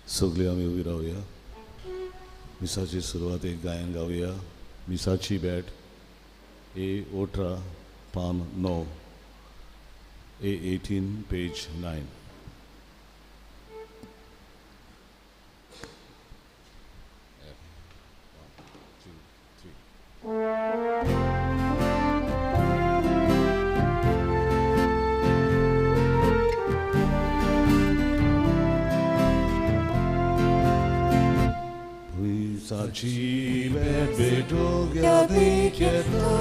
सगळी आमी उबी रावया. मिसाची सुरवात एक गायन गावया. मिसाची भेट ए 18 पान 9, ए 18 पेज 9. मिसाची भेट भेटोग्या देखता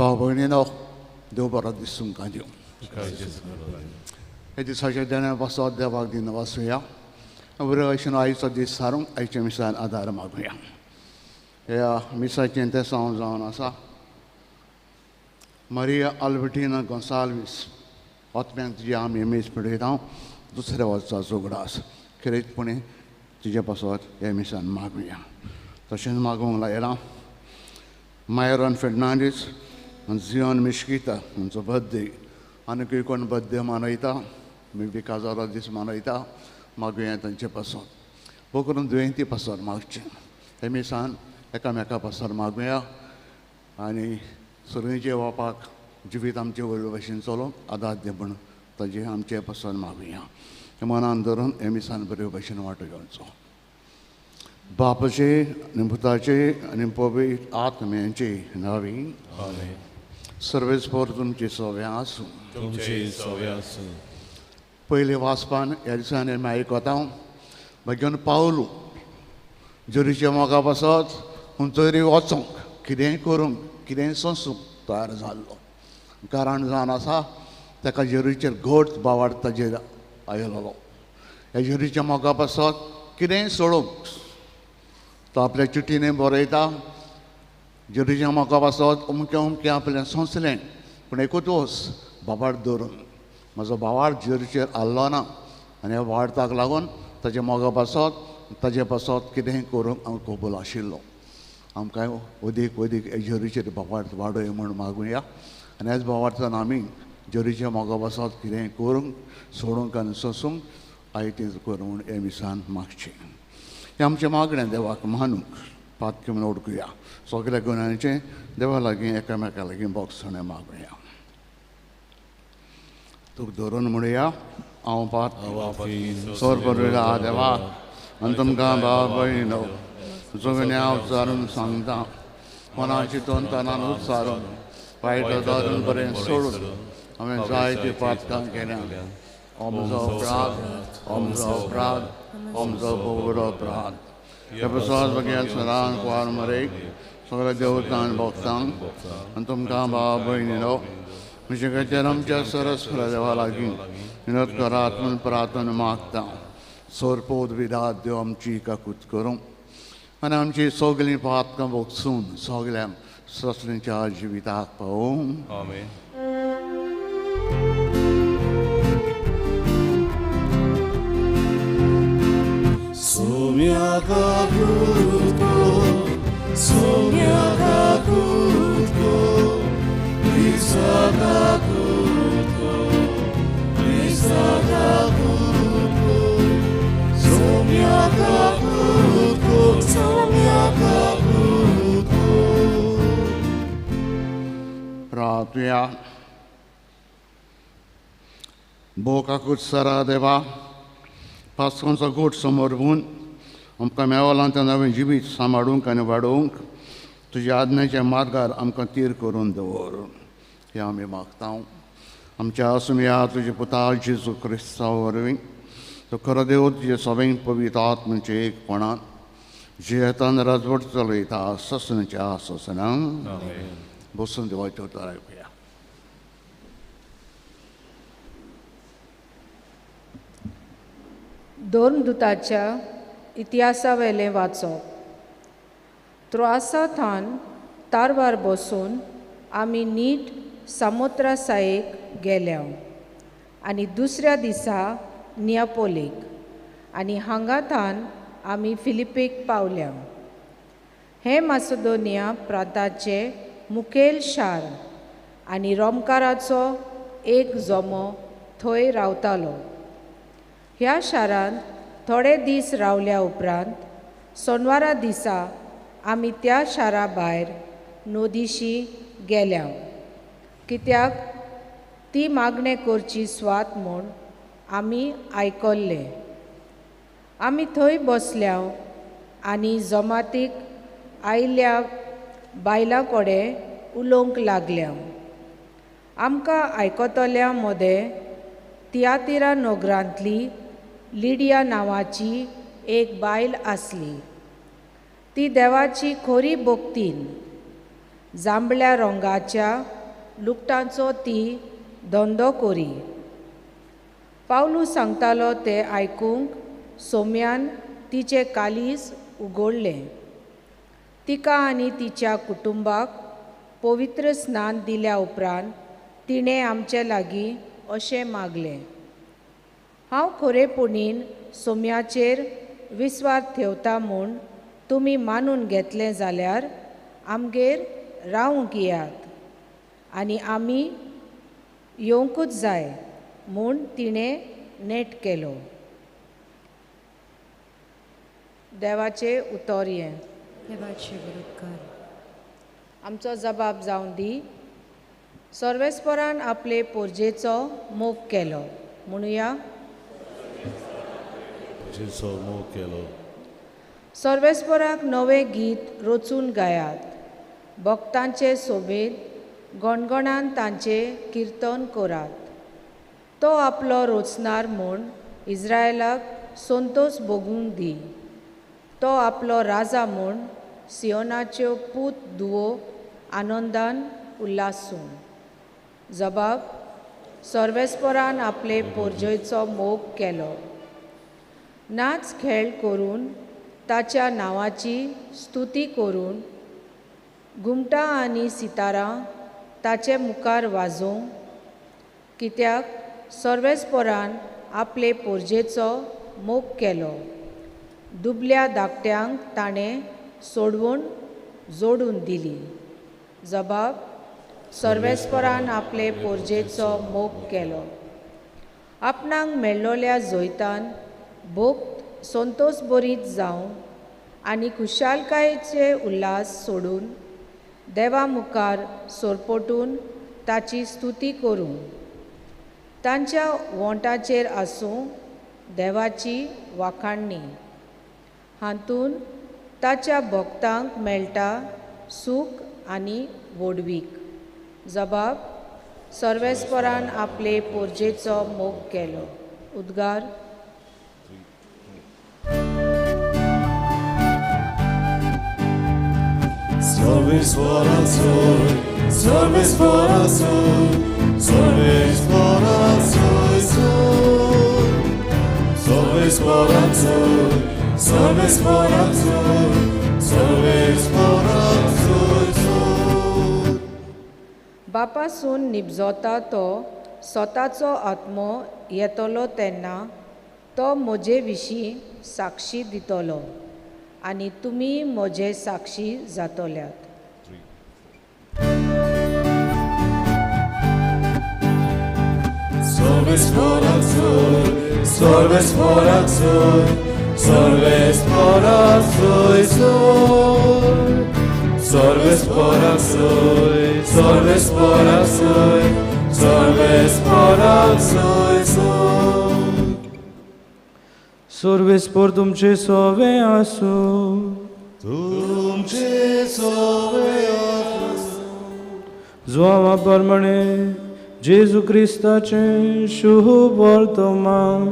भाव भयणीनो, देव बरो दीस तुमकां दिवं. हे दिसाच्या देण्या पासत देवाक दिवन वाचुया. बरे भशेन आयचो दीस सारूंक आयच्या मिसान आदार मागुया. ह्या मिसाचें तें हांव जावन आसा मारिया आल्बर्टिना गोंसाल्वीस आत्म्याक तुजी आमी मीस पळयता दुसऱ्या वर्साचो उगडास खेरीतपणी तुजे पासत ह्या मिसान मागुया. तशेंच मागूंक लायलां मायरन फेर्नांडीस आनी जियोन मिश्किता हांचो बर्थडे. आनीकूय कोण बर्थडे मनयता, मे बी काजारो दीस मनयता, मागुया तांचे पासत. भोव करून दुयेंती पासत मागचें. हे मिसान एकामेका पासत मागुया आनी सुरवेचे वापाक जिवीत आमचे व्हडले भशेन चलोवंक आदार दी म्हूण ताजे आमचे पासत मागुया. हे मनान धरून हे मिसान बरे भशेन वांटो घेवचो. बापाचे आनी पुताचे आनी पवित्र आत्म्याचे नांवी सर्वेस्पर तुमचे सव्या आसूं. पयले वाचपान ह्या दिसांनी आमी आयकता भाग्यान पावलू जेरीच्या मोगा पासत खंयतरी वचोंक, कितेंय करूंक, कितेंय सोंसूंक तयार जाल्लो. कारण जावन आसा ताका जेरीचेर घट बावाड ताजेर आयलो. ह्या जेरीच्या मोगा पासत कितेंय सोडूंक तो आपल्या चिटीने बरयता. जेरीच्या मोगा पासत अमकें अमकें आपलें सोंसलें, पूण एकूच वस बाबाड धरून म्हजो बावाड जेरीचेर आसलो ना आनी ह्या बावाडताक लागून ताजे मोगा पासत ताजे पासत कितेंय करूंक हांव कबूल आशिल्लो. आमकां अदीक अदीक जेरीचेर बावाड वाडय म्हूण मागुया आनी ह्याच बावार्थान आमी जेरीच्या मोगा पासत कितेंय करूंक, सोडूंक आनी सोंसूंक आयतें करूं म्हूण हे मिसान मागचें. हें आमचें मागणें देवाक मानूंक पातकें म्हूण ओडकुया. सगल्या गुणांचें देवा लागीं एकामेका लागीं बोगसणें मागुया. तुका धरून म्हणुया, हांव पात सोर बरयला देवा आनी तुमकां भाव भयणो सगळ्या उच्चारून सांगता, मनाची दोन तनान उच्चारून वायट धरून बरें सोडून हांवें जायतीं पातकां केल्या. म्हजो अपराध, म्हजो अपराध, म्हजो भोवडो अपराध. हे प्रसाद बगेर सदां कुवार मरेक सगळ्या देवतान भक्तांक आनी तुमकां भाव भयणीनो म्हजे खातीर आमच्या सरस्वर देवा लागीं विनोद करात म्हूण प्रार्थना मागता. सोरपोद विधात देव आमची काकूत करूं आनी आमची सगळीं पातकां भोगसून सगळ्यांक ससणीच्या जिविताक पावूं. आमेन. प्रार्थुया. भोव काकूत सरा देवा, पास्कोंचो गोट समोर भून आमकां मेवलां तें नवें जिवीत सांबाळूंक आनी वाडोवंक तुज्या आज्ञेच्या मार्गार आमकां तीर करून दवर. हें आमी मागता. आमच्या आसुया तुजे पुता जेजू क्रिस्ता वरवीं तो खरो देव तुजे सगळें पवित्र आत्म्याचे एकपणान जियेतान राजवट चलयता ससनाच्या ससना. बसून देवाचें उतर आयकुया. धर्मदूताच्या इतिहासावेलें वाचप. त्रोआसाथान तारवार बसून आमी नीट सामुद्रासायेक गेल्या आनी दुसऱ्या दिसा नियापोलीक आनी हांगाथान आमी फिलिपेक पावल्या. हें मासेदोनिया प्रांताचें मुखेल शार आनी रोमकाराचो एक जमो थंय रावतालो. ह्या शारांत थोडे दीस रावल्या उपरांत सोनवारा दिसा आमी त्या शारा भायर नदीशी गेल्या, कित्याक ती मागणें करची स्वात म्हूण आमी आयकल्लें. आमी थंय बसल्या आनी जमातीक आयिल्ल्या बायलां कडेन उलोवंक लागल्या. आमकां आयकतल्या मदें तियातिरा नगरांतली लिडिया नांवाची एक बायल आसली. ती देवाची खोरी भक्तीन जांबळ्या रंगाच्या लुगटांचो ती धंदो करी. पावलू सांगतालो तें आयकूंक सोम्यान तिचें कालीज उगडलें. तिका आनी तिच्या कुटुंबाक पवित्र स्नान दिल्या उपरांत तिणें आमचे लागीं अशें मागलें, हांव खरेपणीन सोम्याचेर विस्वास ठेवता म्हूण तुमी मानून घेतलें जाल्यार आमगेर रावंक येयात आनी आमी येवंकूच जाय म्हूण तिणें नेट केलो. देवाचें उतर हें. आमचो जबाब जावन दी. सर्वेस्परान आपले पोरजेचो मोग केलो म्हणुया. सर्वेस्पराक नवें गीत रचून गायात, भक्तांचे सोबेत गणगणान तांचें किर्तन करात. तो आपलो रचणार म्हूण इस्रायलाक संतोश भोगूंक दी. तो आपलो राजा म्हूण सियोनाच्यो पूत दुवो आनंदान उल्हासूं. जबाब सर्वेस्परान आपले पोरजेचो मोग केलो. नाच खेळ करून ताच्या नांवाची स्तुती करून घुमटां आनी सितारां ताचे मुखार वाजोवंक, कित्याक सर्वेस्परान आपले पोरजेचो मोग केलो. दुबल्या धाकट्यांक ताणें सोडवून जोडून दिली. जबाब सर्वेस्परान आपले पोरजेचो मोग केलो. आपणाक मेळ्ळोल्या जैतान भोग संतोष बरीत जावं आनी खुशालकायेचे उल्हास सोडून देवा मुखार सोरपोटून ताची स्तुती करूं. तांच्या वोंटाचेर आसूं देवाची वाखाणणी. हातूंत ताच्या भक्तांक मेळटा सूख आनी व्हडवीक. जबाब सर्वेस्परान आपले पोरजेचो मोग केलो. उद्गार. बापासून निबजोता तो स्वताचो आत्मो येतलो तेन्ना तो म्हजे विशीं साक्षी दितलो आनी तुमी म्हजे साक्षी जातल्यात. सर्वेस्पर तुमचे सोवे आसूं. तुमचे सोवे आसूं. जुआंवा प्रमाणे जेजू क्रिस्ताचें शुभ वर्तमान.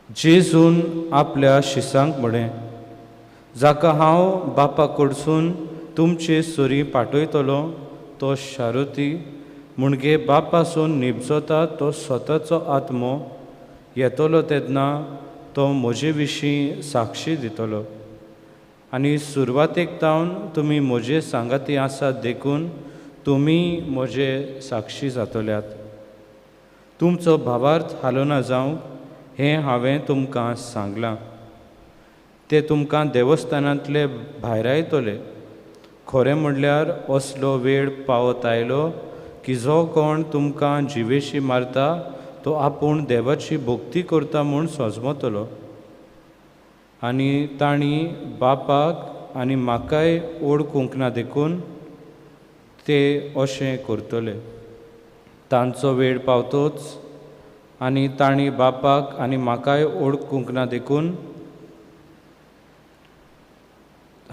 जेजून आपल्या शिसांक म्हळें, जाका हांव बापा कडसून तुमचे सरी पाठयतलो तो शारुती मुणगे बापासून निबजता तो स्वताचो आत्मो येतलो तेन्ना तो म्हजे विशीं साक्षी दितलो. आनी सुरवातेक तावन तुमी म्हजे सांगाती आसात देखून तुमी म्हजे साक्षी जातल्यात. तुमचो भावार्थ हालोना जावंक हें हांवें तुमकां सांगलां. ते तुमकां देवस्थानांतले भायरायतले. खरें म्हणल्यार असलो वेळ पावत आयलो की जो कोण तुमकां जिवेशी मारता तो आपूण देवाची भक्ती करता म्हूण सजमतलो. आनी तांणी बापाक आनी म्हाकाय ओळखूंक ना देखून ते अशें करतले. तांचो वेळ पावतोच आनी तांणी बापाक आनी म्हाकाय ओळखूंक ना देखून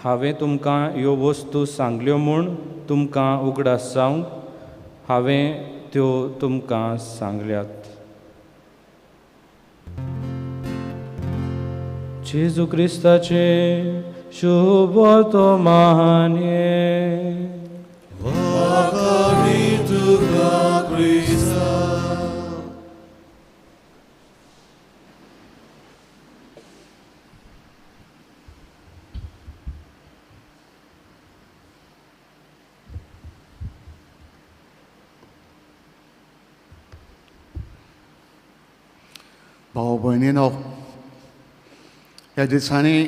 हांवें तुमकां ह्यो वस्तू सांगल्यो म्हूण तुमकां उगडास जावंक हांवें त्यो तुमकां सांगल्यात. जेजू क्रिस्ताचें शुभ वर्तमान हें. भाव भयणीनो, ह्या दिसांनी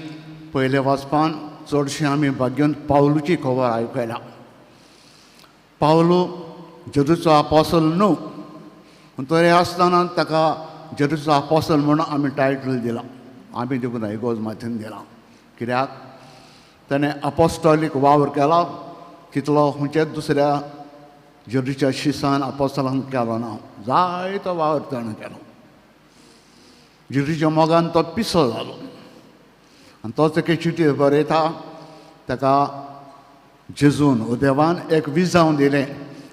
पयले वाचपान चडशें आमी भाग्योन पावलूची खबर आयकल्या. पावलू जेजूचो आपोसल न्हू, पूण तरी आसतना ताका जेजूचो आपोसल म्हणून आमी टायटल दिलां. आमी देखून इगोर्ज माथ्यान दिलां. कित्याक ताणें आपोस्टॉलीक वावर केला तितलो खंयच्याच दुसऱ्या जेजूच्या शिसान आपोसलान केलो ना. जायतो वावर ताणें केलो. जेजूच्या मोगान तो पिसो जालो आनी तोच एके चिटयेर बरयता, ताका जेजून ओ देवान एक विजांव दिलें,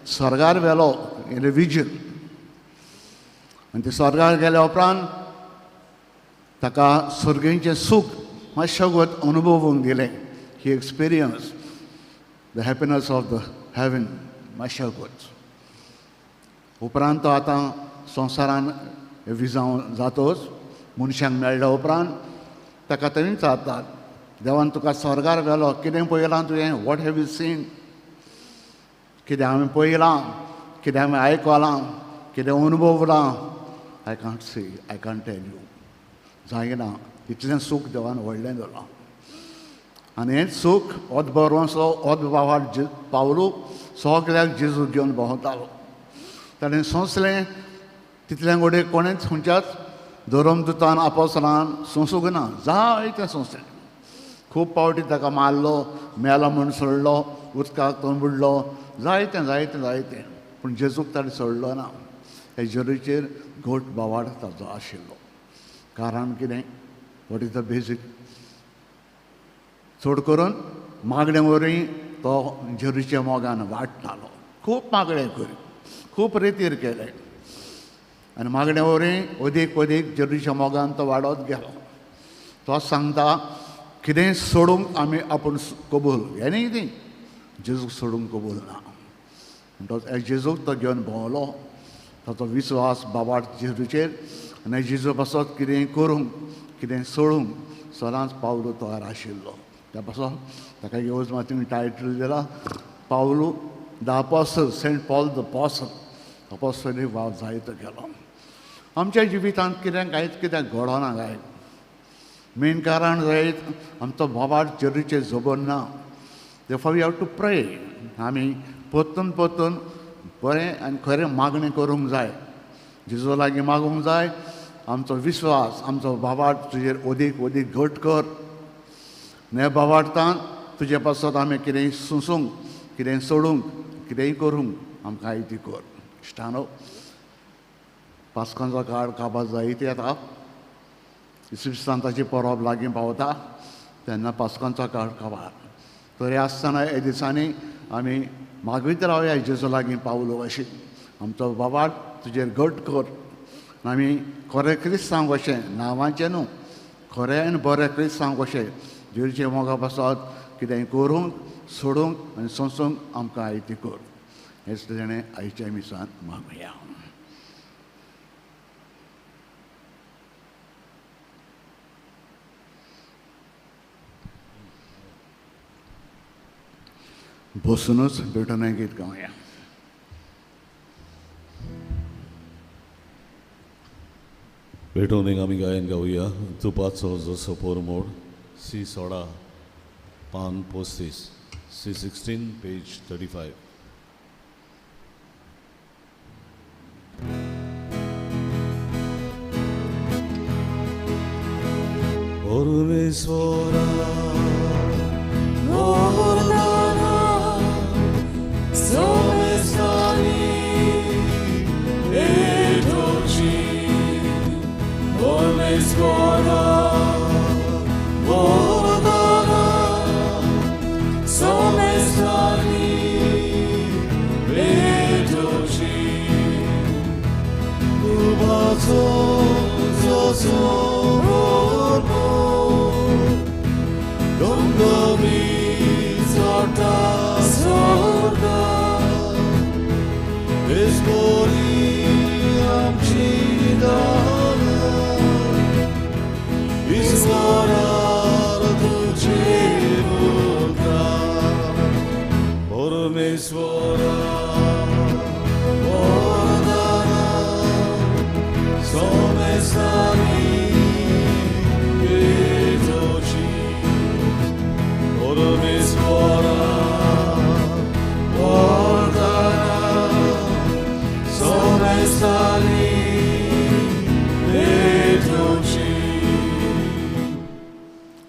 स्वर्गार व्हेलो हें विजन. आनी ते स्वर्गार गेल्या उपरांत ताका स्वर्गींचें सूख मातशें अनुभवूंक दिलें. He experience the happiness of the heaven मातशें. उपरांत तो आतां संवसारान विजांव जातोच मनशांक मेळ्ळ्या उपरांत ताका थंय विचारतात, देवान तुका स्वर्गार व्हेलो, कितें पळयलां तुवें? What have you seen? कितें हांवें पळयलां, कितें हांवें आयकलां, कितें अनुभवलां? I can't see, I can't tell you. जायना इतलें सूख देवान व्हडलें जालां. आनी हें सूख ओत बरोसो ओत बावार पावलू सगळ्याक जेजू घेवन भोंवतालो. ताणें सोंसलें तितलें घडये कोणेंच खंयच्याच धर्मदुतान आपोसलान सोंसूंक ना. जायतें सोंसलें. खूब पावटी ताका मारलो, मेलो म्हूण सोडलो, उदकाक तो बुडलो, जायतें जायतें जायतें. पूण जेजूक ताणें सोडलो ना. हे जेजूचेर घट बावाड ताचो आशिल्लो. कारण कितें? What is the basic? चड करून मागणे वरवीं तो जेजूच्या मोगान वाडटालो. खूब मागणें करी, खूब रेतीर केलें आनी मागणे वरवीं अदीक अदीक जेजूच्या मोगान तो वाडत गेलो. तो सांगता कितें सोडूंक आमी आपूण कबूल, एनीथींग जेजूक सोडूंक कबूल ना. म्हणटच जेजूक तो घेवन भोंवलो. ताचो विस्वास बाबा जेजूचेर आनी जेजू पासत कितें करूंक कितें सोडूंक सदांच पावलू तयार आशिल्लो. त्या पासत ताका येवज मातून टायटल दिला Pavlu the apostle, Saint Paul the apostle. अपोसली वाव जायतो केलो. आमच्या जिवितांत कितें कांयच कितें घडना काय मेन कारण जायत आमचो बाबा जेजूचेर जबर ना. Therefore we have to pray. आमी परतून परतून बरें आनी खरें मागणें करूंक जाय, जेजू लागीं मागूंक जाय. आमचो विस्वास आमचो बाबाट तुजेर अदीक अदीक घट कर. न्हय बाबाटान तुजे पासत आमी कितेंय सोंसूंक, कितेंय सोडूंक, कितेंय करूंक आमकां आयती कर. इश्टानो, पास्कांचो काळ काबार जायत येता. इसवी सांताची परब लागीं पावता. तेन्ना पास्कांचो काळ काबार. तरी आसतना हे दिसांनी आमी मागीत रावया जेजू लागीं पावलो अशी आमचो बाबा तुजेर घट कर. आमी खरें क्रिस्तांव कशें नांवाचें न्हू, खरें आनी बरें क्रिस्तांव कशें जेजूच्या मोगा पासत कितेंय करूंक सोडूंक आनी सोंसूंक आमकां आयती कर. हेच तेणें आयच्या मिसान मागुया. बसूनच भेटून गीत गावया. भेटून एक आमी गायन गावया. तुपाचो जसो पोरमोड सी 16 पान 35, सी 16 पेज 35. परमेश्वरा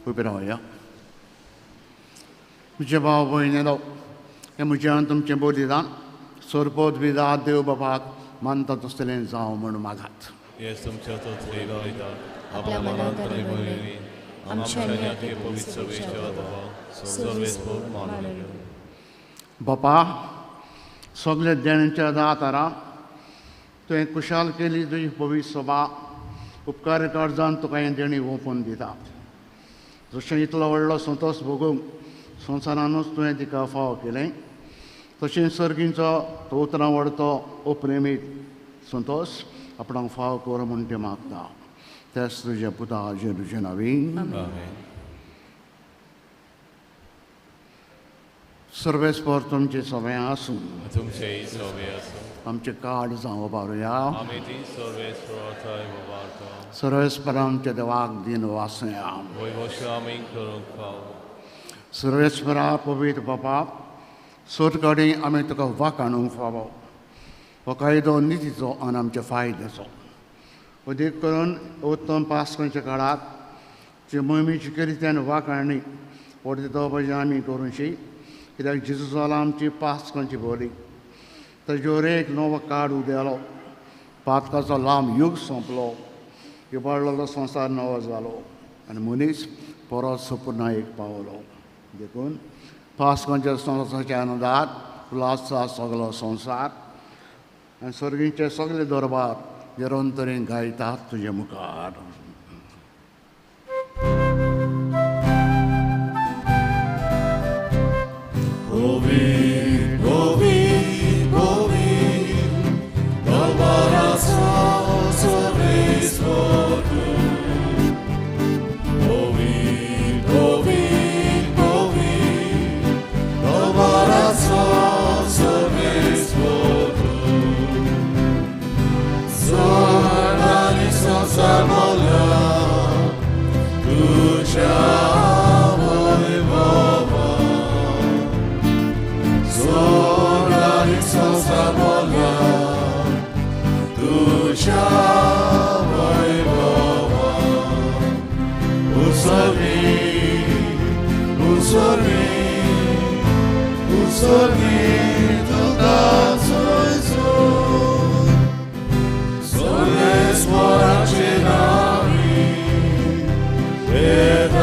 उबे रावया. म्हजे भाव भयणीलो, हें म्हजें आनी तुमचें बलिदान सोरपोत विदा देव बाबाक मानता तसलें जावं म्हूण मागात. बापा, सगळे देण्याच्या दातारा तुवें कुशाल केली तुजी पवित्र सभा उपकार काळजान तुका हें देणी ओंपून दिता. जशें इतलो व्हडलो संतोश भोगूंक संवसारानूच तुवें तिका फावो केलें, तशें सर्गींचो तो उतरां व्हडतो अप्रेमीत संतोश आपणाक फावो कर म्हूण तें मागता. तेच तुज्या पुता जेजूचे नांवीन. सर्वेस्पर तुमचे सगळें आसूं, आमचें कार्ड जावं बारुया. सर्वेस्पर आमच्या देवाक दिन वासया. सर्वेस्परा पवित्र बापा, सोदगाडी आमी तुका वाकाणूंक फावो हो कायदो नितीचो आनी आमच्या फायद्याचो. अदीक करून उत्तम पास्कांच्या काळार जी मोहिमेची केली त्यान वाकाणी व्हडली भजन आमी करूंशी, कित्याक जेजू जाला आमची पास्कांची बोली. ताजेर एक नवो काळ उदेलो, पातकाचो लांब यूग सोंपलो, इबाडलेलो संवसार नवो जालो आनी मनीस परत सपुर्णायेक पावलो. देखून पास्कांच्या संवसाराच्या आनंदात उल्हासा सगलो संवसार आनी सर्गींचे सगळे दरबार निरंतरेन गायतात तुजे मुखार. Soles morace navi, et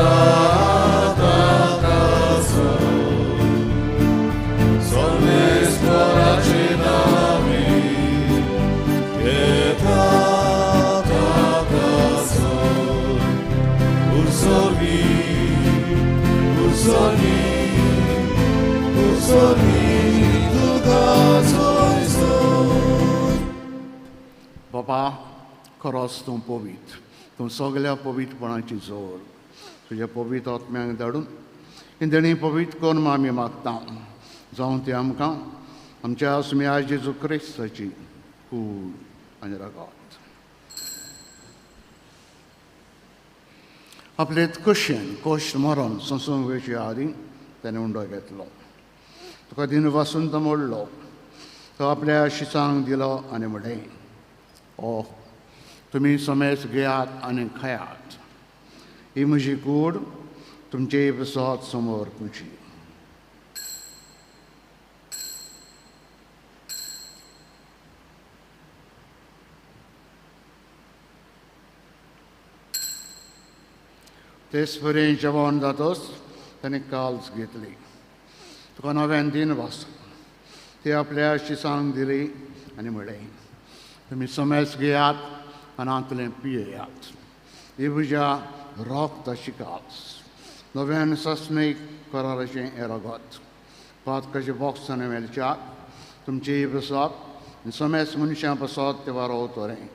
खरोच तूं पवित्र, तूं सगल्या पवित्रपणाची जोर. तुज्या पवित्र आत्म्यांक धाडून इंदणी पवित्र करून आमी मागता, जावं ती आमकां आमच्या सुम्या जेजू क्रिस्ताची कूड आनी रगत. आपले कशेन कश्ट मरण सोंसूंक वेचे आदीं ताणें उंडो घेतलो, तुका दिन वासून तो मोडलो, तो आपल्या शिसांक दिलो आनी म्हणलें, ओ तुमी समेज घेयात आनी खायात, ही म्हजी कूड तुमचे प्रसाद समोर तुमची. तेच परी जेवण जातच ताणें काल्स घेतली, तुका नव्यान दिन वास ती आपल्या शिसांक दिली आनी म्हणलें, तुमी समेज घेयात आनी हातूंतलें पियेयात, ही म्हज्या रगताची काल्स, नव्यान सस्नीक कराराचें हें रगत, पातकाचें बॉक्सांनी मेळच्याक तुमची प्रसाद समेज मनशां प्रसाद ते वारोवतलें,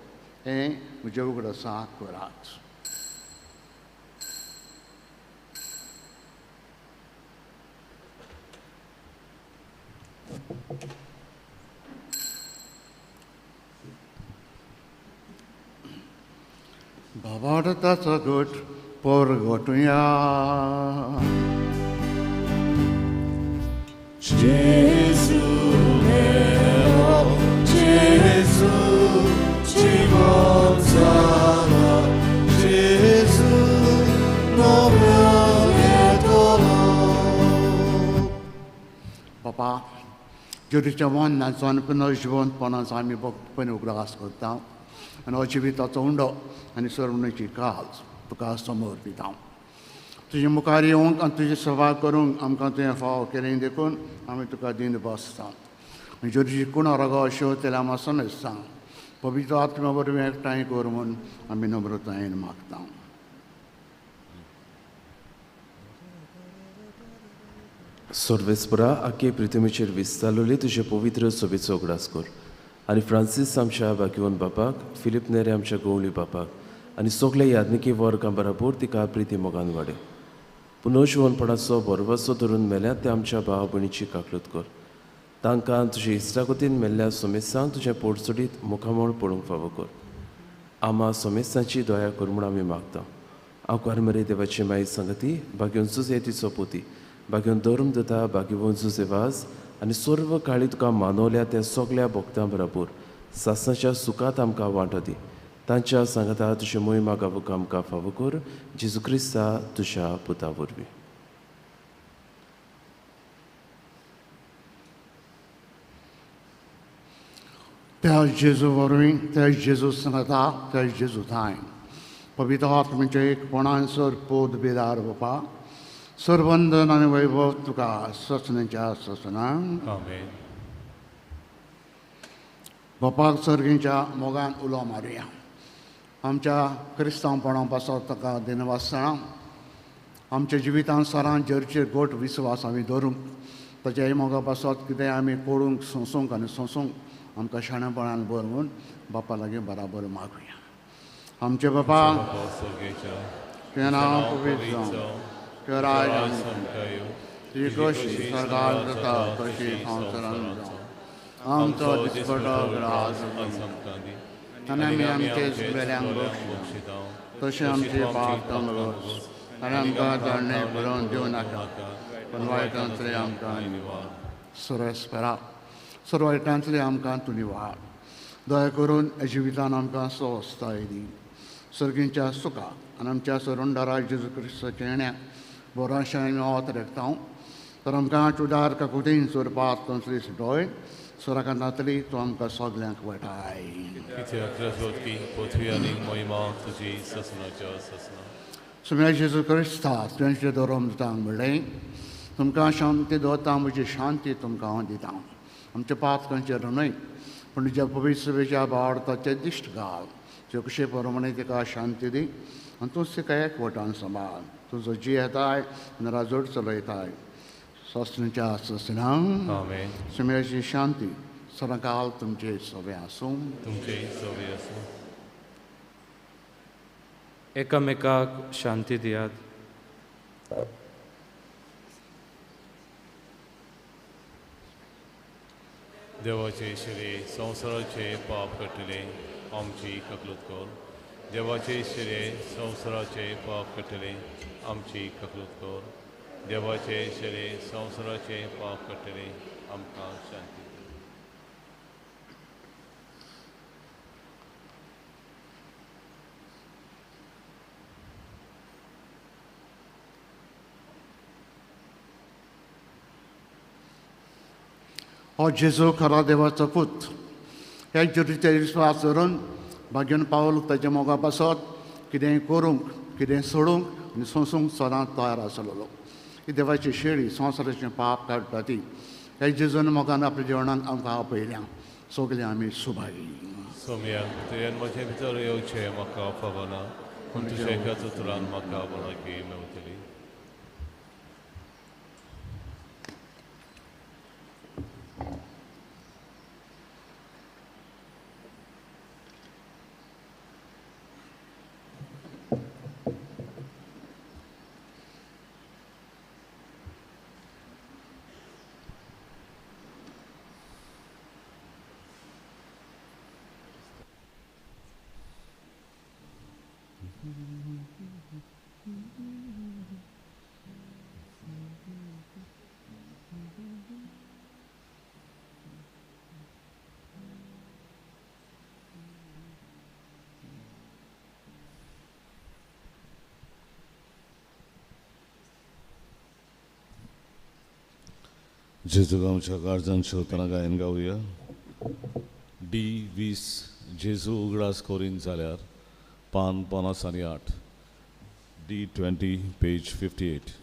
हें म्हजें उगडासाक करात. बाबाडताचो गट परगटुया. Gesù mio, Gesù ci gonzala, Gesù non mi. बाबा, ज्योतीच्या वन्नाचो आनी पुनर्जिवंतपणाचो आमी भक्तपणी उगडास करता आनी हो जिविताचो उंडो आनी सरवणेची काज तुका समोर दिता. तुजे मुखार येवंक आनी तुजी सेवा करूंक आमकां तुवें फावो केलें देखून आमी तुका दिन बसता. आनी ज्योतीची कुणा रगो अश्यो तेल्या आमकां समजता, पवित्र आत्म्या वरवीं एकठांय कर म्हूण आमी नम्रतायेन मागता. सर्वेस्परा आखे पृथ्वीचेर विस्तारलेली तुजे पवित्र सोबेचो उगडास कर आनी फ्रांसीस आमच्या बाकिवन बापाक, फिलीप नेरे आमच्या गवळी बापाक आनी सगल्या यादनिकी वर्गां बराबर तिका प्रिती मोगान वाडय. पुनर्जिवनपणाचो भरवसो धरून मेल्या ते आमच्या भाव भयणीची काकलूत कर, तांकां तुजे इश्टागतीन मेल्ल्या सोमेसांक तुजें पोटसुडीत मुखामळ पळोवंक फावो कर. आमा सोमेसांची दया कर म्हूण आमी मागता. आंकवार मरे देवाची माई संगती, बागेवन जुजे तिचो पोती, बागेवन धर्म दिता, बागेवन जुजे वाज आनी सर्व काळी तुका मानवल्या त्या सगल्या भक्तां बराबर सासणाच्या सुखांत आमकां वांटो दी. तांच्या सांगाता तुजे मोहिमा गावूंक आमकां फावो कर, जेजू क्रिस्ता तुज्या पुता वरवीं. त्या जेजू वरवीं, त्या जेजू सांगाता, त्या जेजू थांय पवित्र आत्म्याच्या एकपणान सर पोद बेदार बापा, सरवंदन आनी वैभव तुका ससनाच्या ससनांक. आमेन. बापाक सर्गीच्या मोगान उलो मारुया. आमच्या क्रिस्तांवपणा पासत ताका दिनवासना, आमच्या जिवितांत सरान जरचेर गोट विस्वास आमी धरूंक, ताच्या मोगा पासत कितें आमी कोडूंक सोंसूंक आनी सोंसूंक आमकां शाणेपणान भर म्हूण बापा लागीं बराबर मागुया. आमचे बापा, तुजें नांव पवित्र जावं, तुजें राज तुजी कशी सरकार जाता तशी संवसारांत जावं. आमचो दिसपटो ग्रास आनी आमी आमचे वेल्यांक बक्षिता तशें आमचे पाप तंगलोस आनी आमकां दंडे बरोवन दिवं नाका, पूण वायटांतले आमकां निवार. सुरेस्परा सर वायटांतले आमकां तूं निवार. दया करून जिवितान आमकां स्वस्थताय दी, सर्गींच्या सुखा आनी आमच्या सरुंडारा जेजू क्रिस्ताच्या येण्याक बोराशें आमी वत रेखता. तर आमकां चुडार काकुटीन सोरपाक तसली डोय सोराकांतांतली तूं आमकां सगल्यांक वाटाय. सुम्या जेजू क्रिस्ता तुवें धोरम दितांक म्हणलें, तुमकां शांती दवरता, म्हजी शांती तुमकां हांव दिता. आमच्या पातकांचेर न्हय पूण तुज्या पवित्र सभेच्या भावार्थाचें दिश्ट घाल, तुजे कशे प्रमाणे तिका शांती दी आनी तूं तिका एकवटान सांबाळ. तुजो जी येताय आनी राजवट चलयताय ससनाच्या ससनांक. सुम्याची शांती सदांकाल तुमचे सवे आसूं. तुमचे सवे आसूं. एकामेकाक शांती दियात. देवाचे शिरे संवसाराचे पाप कटले आमची ककलूत कर. देवाचे शिरे संवसाराचे पाप कटले आमची ककलूत कर. देवाचे शिरे संवसाराचे पाप कटले आमकां शांती. हो जेजू खरो देवाचो पूत. ह्या जेजूचेर विस्वास धरून भाग्यान पावल ताच्या मोगा पासत कितेंय करूंक, कितेंय सोडूंक आनी सोंसूंक सदांच तयार आसलेलो. ही देवाची शेळी संवसाराचें पाप काडटा ती ह्या जेजून मोगान आपल्या जेवणाक आमकां आपयल्या. सगळीं आमी सुभागी. सोम्या तुवें म्हजे भितर येवचें म्हाका फावना, पूण तुज्या एकाच उतरान म्हाका भलायकी मेवतली. जेजू आमच्या काळजान शेवतना गायन गावया. डी 20 जेजू उगडास करीन जाल्यार पान 58, डी 20 पेज 58.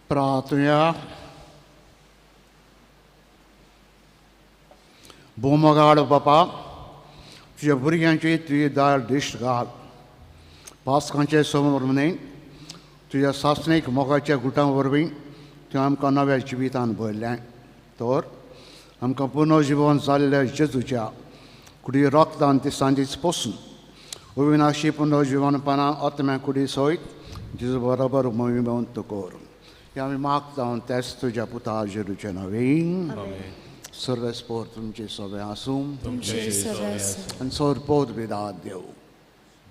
प्रार्थुया. भोवमोगाळ बापा, तुज्या भुरग्यांची तुजी दार दिश्ट घाल. पास्कांचे समोर न्हय तुज्या सासणीक मोगाच्या गुटां वरवीं तुवें आमकां नव्या जिवितान भरलें, तर आमकां पुनर्जिवन जाल्ल्या जेजूच्या कुडी रक्तान ती सांजेच पोसून अविनाशी पुनर्जिवनपणान आत्म्या कुडी सयत जेजू बरोबर मोहिमवंत कर. हे आमी मागता तेच तुज्या पुता जेजूचे नवीन. सर्वेस्पोर तुमचे सगळे आसूं आनी सरपोत विदा देव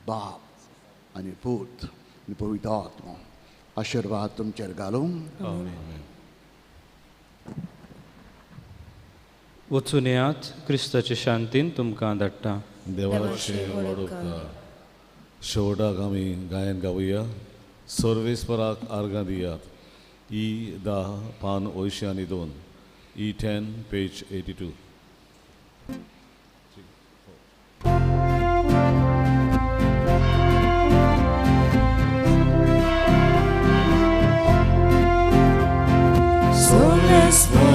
बाप आनी पूत आनी पवित्र आत्मो आशिर्वाद तुमचेर घालूं. वचून येयात, क्रिस्ताचे शांतीन तुमकां धाडटा. देवाचे व्हड उपकार. शेवटाक आमी गायन गावया. सर्वेस्पराक आर्गां दियात. ई 10 पान 82, E 10 page 82. Soles.